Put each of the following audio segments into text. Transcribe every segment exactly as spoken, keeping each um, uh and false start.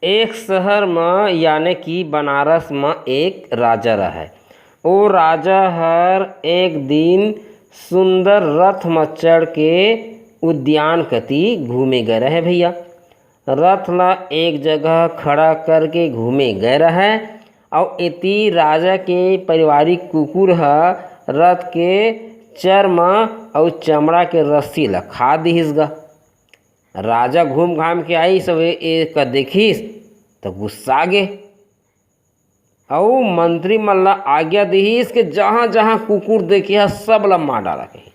एक शहर म, याने कि बनारस म, एक राजा रहय। ओ राजा हर एक दिन सुंदर रथ म चढ़ के उद्यान कति घूमे गए रहय भैया। रथ ला एक जगह खड़ा करके घूमे गए रहय। अउ एती राजा के पारिवारिक कुकुर ह रथ के चर्म अउ चमड़ा के रस्सी ला खा दिहिस गा। राजा घूम घाम के आइस, अउ ए, ए का देखिस त गुस्सा गे। अउ मंत्री मन ला आज्ञा दिहिस कि जहाँ जहाँ कुकुर देखे ह, सब ला मार डारा कहिस।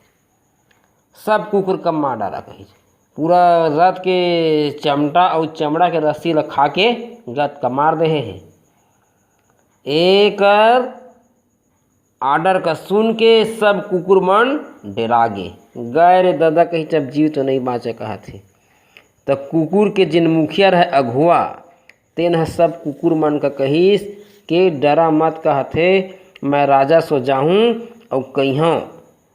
सब कुकुर का मार डारा कहिस। पूरा रथ के चमटा अउ चमड़ा के रस्सी ला खा के गत का मार देहे हे। एकर आर्डर का सुन के सब कुकुर मन डेरा गे। गए रे ददा कहिस, अब जीव तो नहीं बाँचे कहत हे। त कुकुर के जेन मुखिया रहय अगुवा, तेन ह सब कुकुर मन का कहिस के डरा मत कहत हे, मैं राजा सो जाहूँ अउ कहिहौं,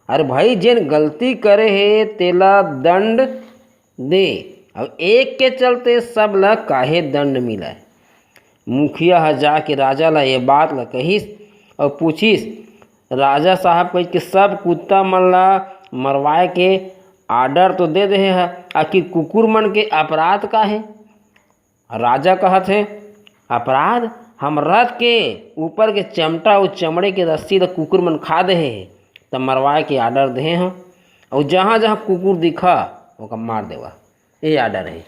अरे भाई, जेन गलती करे हे तेला दंड दे, अउ एक के चलते सब ला काहे दंड मिलय? मुखिया ह जाके राजा ला ये बात ला कहिस अउ पूछिस, राजा साहब कहिस के सब कुत्ता मन ला मरवाए के आर्डर तो दे देहे ह, आखिर कुकुर मन के अपराध का हे? राजा कहत हे, अपराध? हम रथ के ऊपर के चमटा अउ चमड़े के रस्सी ला कुकुर मन खा देहे हे, त मरवाए के आर्डर देहे हं, अउ जहाँ जहाँ कुकुर दिखा, ओका मार देवा, ये आर्डर हे।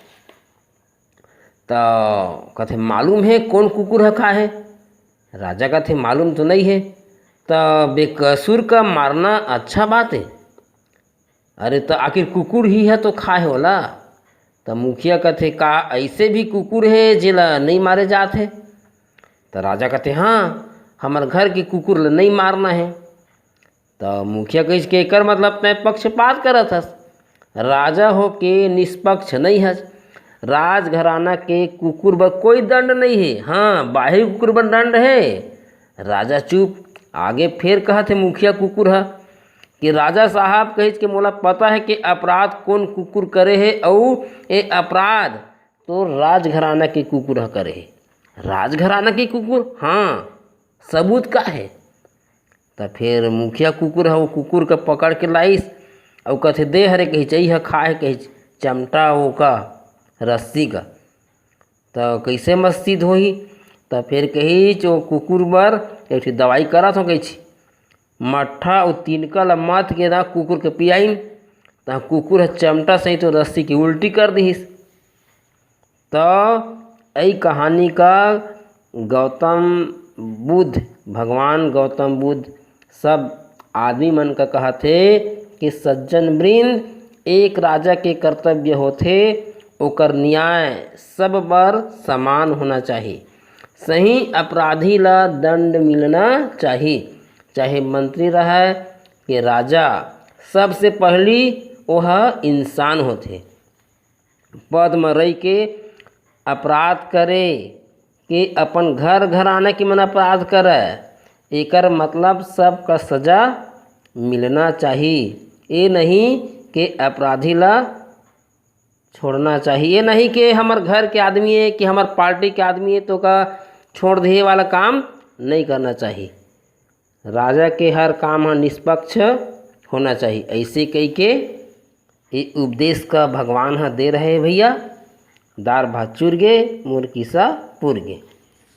त कथे, मालूम हे कोन कुकुर ह खाए हे? राजा कथे, मालूम तो नइ हे। त बेकसूर का मारना अच्छा बात हे? अरे, त आखिर कुकुर ही ह तो खाए हे ओला। त मुखिया कथे, का अइसे भी कुकुर हे जेला नइ मारे जात हे? त राजा कथे, हाँ, हमर घर के कुकुर ल नइ मारना हे। त मुखिया कहिस के एकर मतलब तैं पक्षपात करत हस। राजा होके निष्पक्ष नइ हस। राजघराना के कुकुर बर कोई दंड नइ हे। हाँ, बाहिर कुकुर बर दंड हे। राजा चुप। आगे फेर कहत हे मुखिया कुकुर ह कि राजा साहब कहिस के मोला पता हे कि अपराध कोन कुकुर करे हे अउ ए अपराध तो राजघराना के कुकुर ह करे हे। राजघराना के कुकुर? हाँ, सबूत का हे? त फेर मुखिया कुकुर ह वो कुकुर के पकड़ के लाइस अउ कथे, दे हरे कहिस, चई ह खाए हे कहिस, चमटा ओका रस्सी का। त कइसे मस्ती धोही? त फेर कहिस, ओ कुकुर बर एक ठे दवाई करत हों कहिस। मट्ठा अउ तिनका ल मथ के ना कुकुर के पियाइन, त कुकुर ह चमटा सहित ओ रस्सी के उल्टी कर दिहिस। त एई कहानी का गौतम बुद्ध, भगवान गौतम बुद्ध सब आदमी मन का कहत हे कि सज्जन वृंद, एक राजा के कर्तव्य होथे, ओकर न्याय सब बर समान होना चाही। सही अपराधी ला दंड मिलना चाही, चाहे मंत्री रहय के राजा, सबसे पहली ओह इंसान होथे। पद म रहि के अपराध करे के अपन घर घराना के मन अपराध करय, एकर मतलब सबका सजा मिलना चाही। ए नहीं के अपराधी ला छोड़ना चाही, ए नहीं के हमर घर के आदमी हे कि हमर पार्टी के आदमी हे तो का छोड़ देहे वाला काम नहीं करना चाही। राजा के हर काम ह निष्पक्ष होना चाही। अइसे कहिके ये उपदेश का भगवान ह दे रहे भैया। दार भात चुर गे, मोर किस्सा पुर गे।